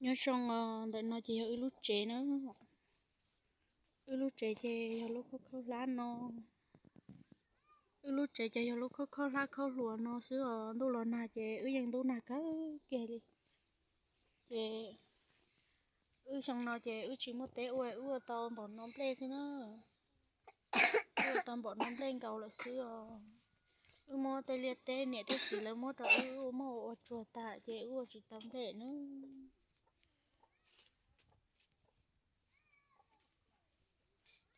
Nyob zoo os, ntawm no ces yog wb lub tsev na. Wb lub tsev ces yog lub khaub khaub hlab no. Wb lub tsev ces yog lub khaub khaub hlab khaub hluas no xwb os. Ntuj los nag ces wb yeej ntub nag kawg kiag li. Ces wb xyoo no ces wb tsis muaj teb ua, wb ua tau npaum no nplej xwb na. Wb ua tau npaum no nplej nkaus lawm xwb os. Wb muab tej liaj teb niam thiab txiv lawv muab rau wb ua, muab ua tsuag tas ces wb ua tsis tau nplej na.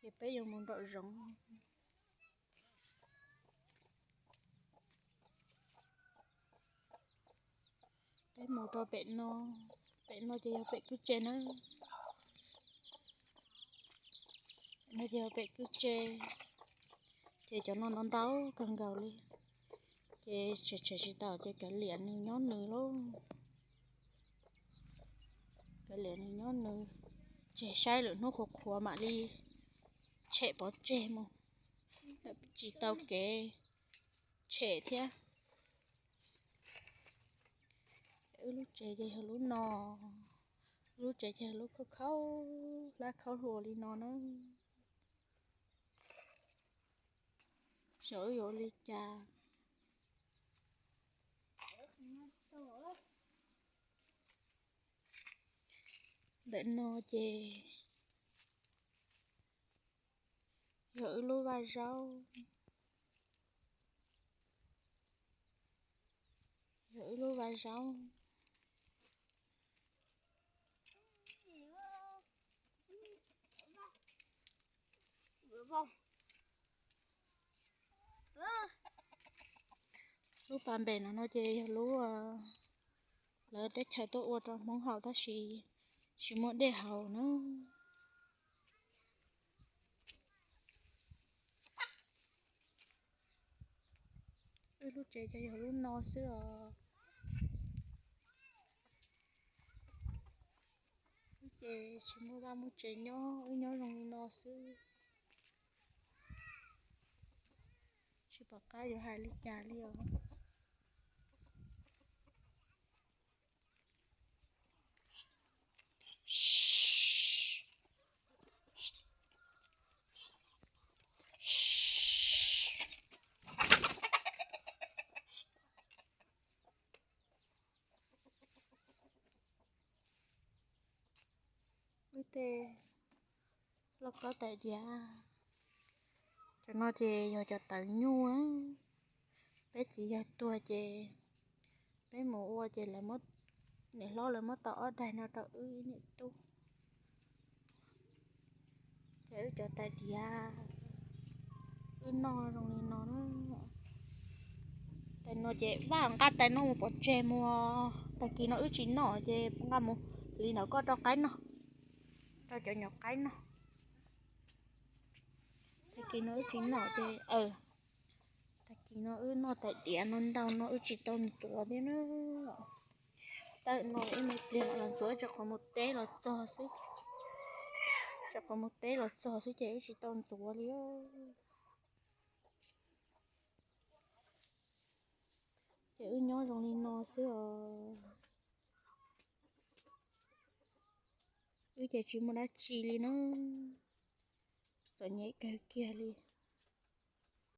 Ces peb yuav mus nraum zoov. Peb mus rau pem no, pem no ces yog pem kwj tse na. No ces yog pem kwj tse, ces cov no ntau ntau kawg nkaus li. Ces tshem tshem tsis tau ces kav liam nws nyob nws lauj. Kav liam nws nyob nws, tseg saib lwm hnub qhuav qhuav mam li tshem pov tseg mus, tsis tau kev tshem thiab. Wb lub tsev ces yog lub no, lub tsev ces yog lub khaub khaub hlab khaub hluas li no na. Xyov wb yuav ua li cas. Ntawm no ces yog wb lub vaj zaub, yog wb lub vaj zaub. Lub pas npem no no ces yog lub lawv teb chaws tuaj ua rau Hmoob haus tab sis tsis muaj dej haus na. Wb lub tsev ces yog lub no xwb os. Wb ces tsis muaj vaj muaj tsev nyob, wb nyob zoo li no xwb. Tsis pom qab yuav hais li cas li os. Wb tej lauj kaub tais diav, cov no ces yog cov tawv nyuj. Peb txiv yawg tuag ces peb mus ua ces lawv, niam hlob lawv muab tau ob daig no rau wb ib niam tub. Ces wb cov tais diav, wb noj zoo li no. Tais no ces vaj nqa tais no mus pov tseg mus. Tag kis no wb tsis noj ces nqa mus hliv ntawm koj rau qaib noj, rau cov nyuam qaib noj. Tag kis no wb tsis noj ces, tag kis no wb noj tais diav no ntau no wb tsis tau ntxuav thiab na. Tawm no ib me pliag los ntxuav, tsam qhov mus teb los txog xwb. Tsam qhov mus teb los txog xwb ces wb tsis tau ntxuav li. Ces wb nyob zoo li no xwb os. Wb ces tsis muaj dab tsi li na. Txom nyem kawg kiag li.